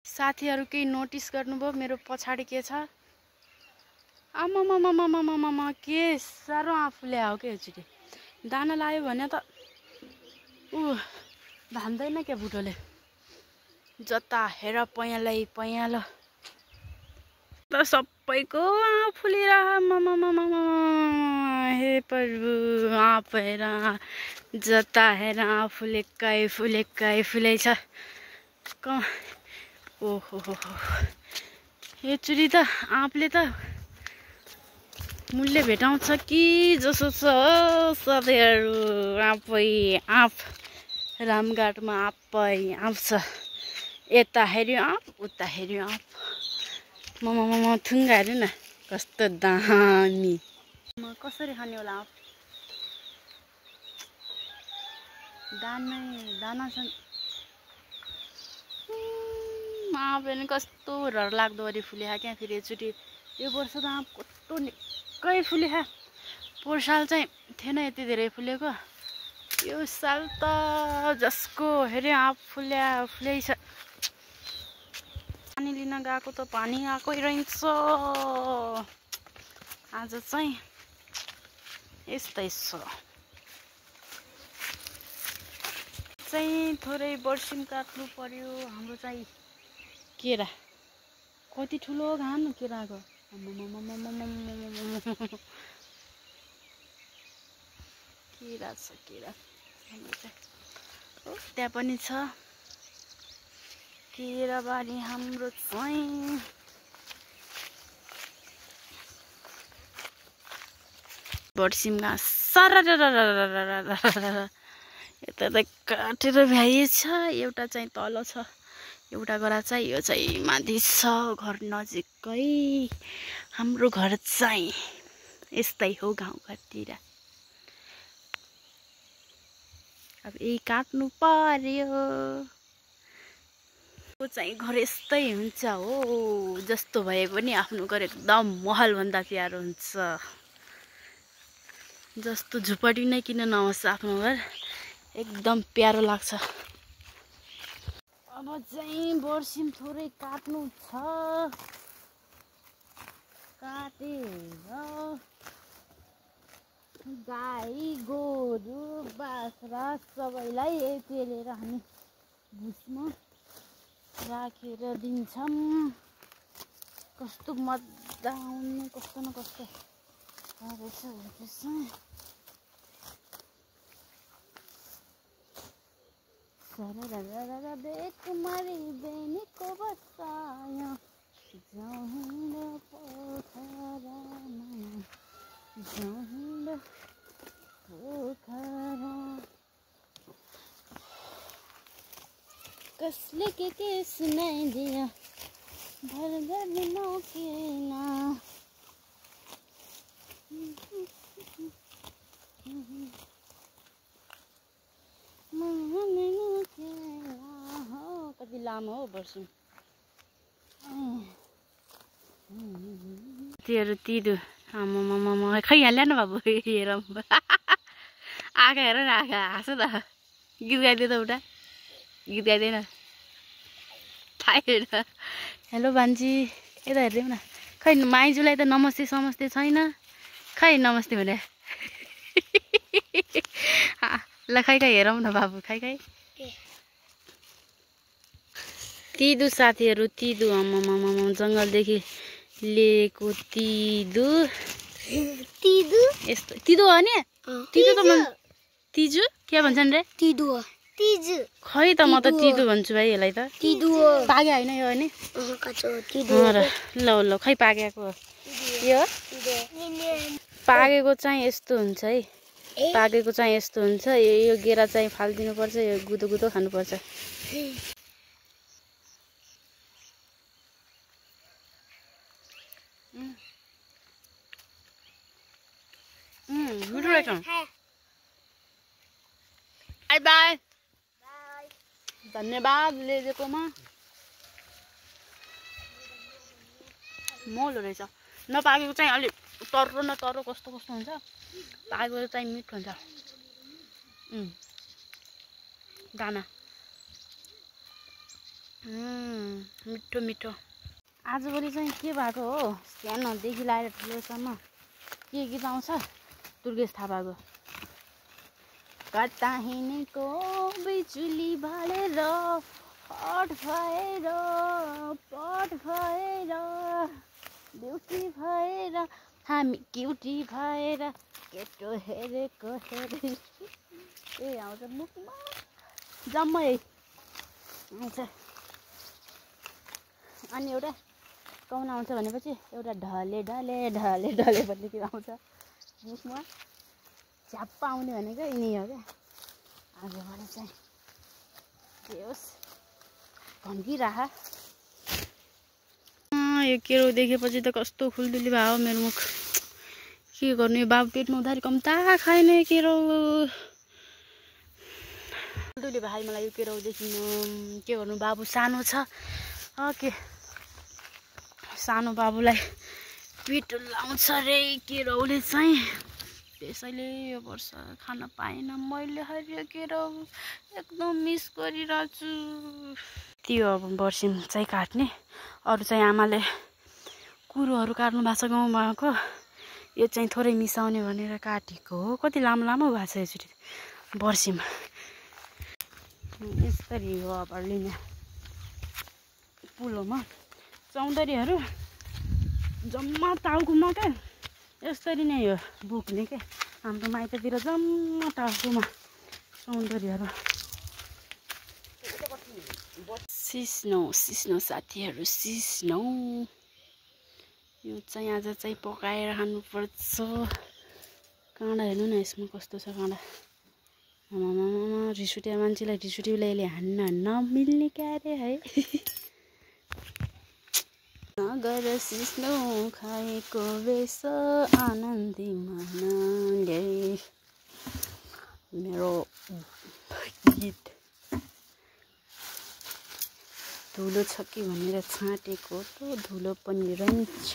साथीहरु केही नोटिस गर्नुभयो मेरो पछाडी के छ? आमामामामामामामा के साह्रो आफूले आऊ के एकचोटि दाना लायो भने त धान्दैन क्या बुटोले। जता हेर पयालै पयालो त सबैको आफूले हे प्रभु आप हेर जता हेर आफूले फुले छ। ओहो यो चुरी त आफूले त मूल्य भेटाउँछ कि जसो छ साथीहरु। आफ रामघाटमा आफै आउँछ। यता हेर्यो आफ उता हेर्यो आफ। ममा थुङ्गा हेर्नु न कस्तो दामी। म कसरी खाने होला आफ? दाना छन्। आफ हेर्नु कस्तो डर लाग्दो गरी फुल्या क्या फेरि एकचोटि। यो वर्ष त आफ कस्तो निकै फुल्या। पोहोर साल चाहिँ थिएन यति धेरै फुलेको। यो साल त जसको हेर्यो आफ फुलै छ। पानी लिन गएको त पानी आएकै रहन्छ। आज चाहिँ यस्तै छ। चाहिँ थोरै बर्सिम काट्नु पर्यो। हाम्रो चाहिँ केरा कति ठुलो घान केराको। केरा छ केरा। त्यहाँ पनि छ केराबारी हाम्रो चाहिँ। बर्सिम घाँस यता त काटेर भ्याइएछ। एउटा चाहिँ तल छ एउटा गरा चाहिँ यो चाहिँ माथि छ घर नजिकै। हाम्रो घर चाहिँ यस्तै हो गाउँघरतिर। अब यही काट्नु पर्यो। चाहिँ घर यस्तै हुन्छ हो। जस्तो भए पनि आफ्नो घर एकदम महल भन्दा प्यारो हुन्छ। जस्तो झुपडी नै किन नहोस् आफ्नो घर एकदम प्यारो लाग्छ। अब चाहिँ बर्सिम थोरै काट्नु छ। काटेर गाई गोरु बाख्रा सबैलाई पेलेर हामी भुसमा राखेर दिन्छौँ। कस्तो मजा आउने कस्तो न कस्तो कुमारी बेनीको बसायो कसले के सुनाइदियो भर गर्ने नकिन। कति लामो हो बर्सिम। त्योहरू तिदो आमा खै हाल्यो न बाबु हेर आँखा हेर न आँखा हाँस त। गीत गाइदियो त उता गीत गाइदैन थाहै छैन। हेलो भान्जी यता हेरिदिउँ न। खै माइजूलाई त नमस्ते समस्ते छैन। खै नमस्ते भने ल खै हेरौँ न बाबु खै तिदु साथीहरु तिदु आमामामा जङ्गलदेखि लिएको तिदु यस्तो तिदु हो नि। तिदु त तिजु के भन्छन् रे? तिदु हो तिजु। खै त म त तिदु भन्छु भाइ यसलाई त। तिदु हो पाके हैन यो नि तिदु हो। ल खै पाकेको यो पाकेको चाहिँ यस्तो हुन्छ है। पाकेको चाहिँ यस्तो हुन्छ। यो गेरा चाहिँ फाल्दिनु पर्छ। यो गुदो खानु पर्छ। मिठो रहेछ। बाई बाई धन्यवाद ल्याइदिएकोमा। मोलो रहेछ। नपाकेको चाहिँ अलि तर्रो न तर्रो कस्तो हुन्छ। पाकेको चाहिँ मिठो हुन्छ। दाना मिठो मिठो। आजभोलि चाहिँ के भएको हो, सानोदेखि लाएर ठुलोसम्म के गीत आउँछ दुर्गेश थापाको। कता हिँडेको बिजुली बालेर पट भएर ड्युटी भएर हामी क्युटी भएर केटो हेरेको हेरे ए आउँछ मुखमा जम्मै आउँछ। अनि एउटा कौन आउँछ भनेपछि एउटा ढले ढले ढले ढले भन्ने के आउँछ मुखमा झ्याप्पा आउने भनेको यिनी हो क्या। आजबाट चाहिँ के होस् भम्किराख। यो केरो देखेपछि त कस्तो खुल्दुली भयो मेरो मुख। के गर्नु, यो बाबु पेटमा हुँदाखेरि कम्ता खाएन केरो। खुल्दुली भाइ मलाई यो केरो देखिनु। के गर्नु, बाबु सानो छ। के सानो बाबुलाई पेट लाउँछ रे केरोले चाहिँ। त्यसैले यो वर्ष खान पाएन मैले हरियो केरो एकदम मिस गरिरहेको छु। त्यो अब बर्सिम चाहिँ काट्ने, अरू चाहिँ आमाले कुरोहरू काट्नु भएको छ गाउँमाको। यो चाहिँ थोरै मिसाउने भनेर काटेको हो। कति लामो लामो भएको छ यसरी बर्सिम। यसरी हो अब लिने पुलोमा चौधरीहरू जम्मा टाउकोमा क्या यसरी नै हो बोक्ने क्या। हाम्रो माइततिर जम्मा टाउकोमा चौधरीहरू। सिस्नो साथीहरू सिस्नो। यो चाहिँ आज चाहिँ पकाएर खानुपर्छ। काँडा हेर्नु न यसमा कस्तो छ काँडा। रिस उठ्या मान्छेलाई रिस उठ्योले हान्न नमिल्ने क्या अरे है। नगर सिस्नो खाएको बेस आनन्दी मनले। मेरो गीत धुलो छ कि भनेर छाँटेको त धुलो पनि रहन्छ।